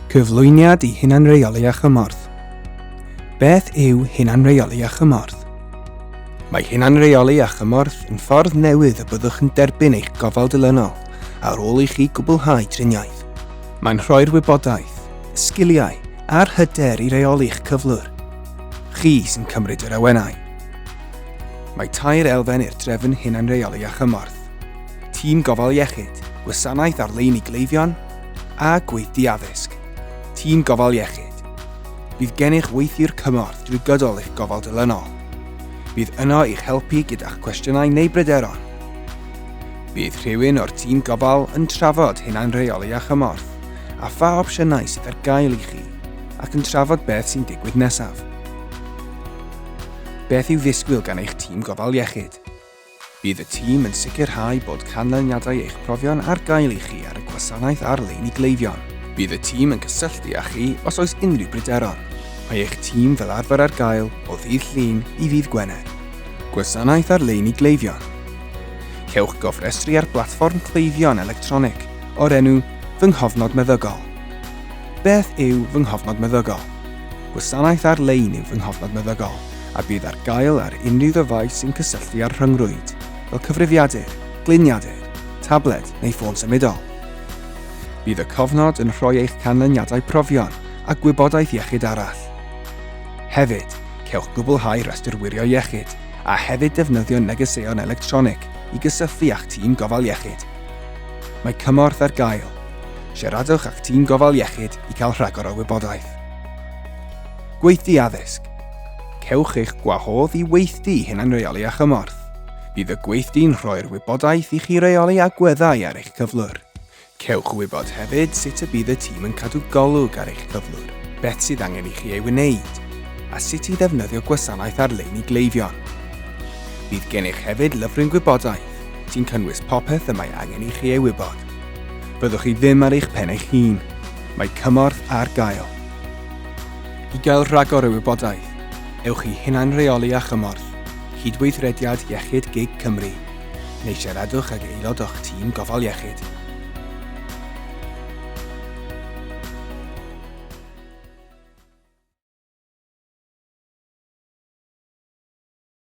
Cyflwyniad i hunanreoli a chymorth. Beth yw hunanreoli a chymorth? Mae hunanreoli a chymorth yn ffordd newydd y byddwch yn derbyn eich gofal dilynol ar ôl i chi gwblhau triniaeth. Mae'n rhoi'r wybodaeth, y sgiliau a'r hyder i reoli'ch cyflwr. Chi sy'n cymryd yr awenau. Mae tair elfen i'r drefn hunanreoli a chymorth. Tîm gofal iechyd, gwasanaeth ar-lein i gleifion, a gweithdy addysg. Tîm gofal iechyd. Bydd gennych weithiwr cymorth drwy gydol eich gofal dilynol. Bydd yno i'ch helpu gyda'ch cwestiynau neu bryderon. Bydd rhywun o'r tîm gofal yn trafod hunanreoli a chymorth, a pha opsiynau sydd ar gael i chi, ac yn trafod beth sy'n digwydd nesaf. Beth i'w ddisgwyl gan eich tîm gofal iechyd? Bydd y tîm yn sicrhau bod canlyniadau eich profion ar gael i chi ar y gwasanaeth ar-lein i gleifion. Bydd y tîm yn cysylltu â chi os oes unrhyw bryderon. Mae eich tîm fel arfer ar gael o ddydd Llun i ddydd Gwener. Gwasanaeth ar-lein i gleifion. Cewch gofrestru ar blatfform cleifion electronig o'r enw Fy Nghofnod Meddygol. Beth yw Fy Nghofnod Meddygol? Gwasanaeth ar-lein yw Fy Nghofnod Meddygol. a bydd ar gael ar unrhyw ddyfais sy'n cysylltu â'r rhyngrwyd, fel cyfrifiadur, gliniadur, tabled neu ffôn symudol. Bydd y cofnod yn rhoi eich canlyniadau profion a gwybodaeth iechyd arall. Hefyd, cewch gwblhau rhestr wirio iechyd a hefyd defnyddio negeseuon electronig i gysylltu â'ch tîm gofal iechyd. Mae cymorth ar gael. Siaradwch â'ch tîm gofal iechyd i cael rhagor o wybodaeth. Gweithdy addysg. Cewch eich gwahodd i weithdy hunanreoli a chymorth. Bydd y gweithdy'n rhoi'r wybodaeth i chi reoli agweddau ar eich cyflwr. Cewch wybod hefyd sut y bydd y tîm yn cadw golwg ar eich cyflwr, beth sydd angen i chi ei wneud, a sut i ddefnyddio gwasanaeth ar-lein i gleifion. Bydd gennych hefyd lyfryn gwybodaeth, sy'n cynnwys popeth y mae angen i chi ei wybod. Fyddwch chi ddim ar eich pen eich hun. Mae cymorth ar gael. I gael rhagor o wybodaeth, ewch i Hunanreoli a Chymorth, Cydweithrediad Iechyd gig Cymru, neu siaradwch ag aelod o'ch tîm gofal iechyd.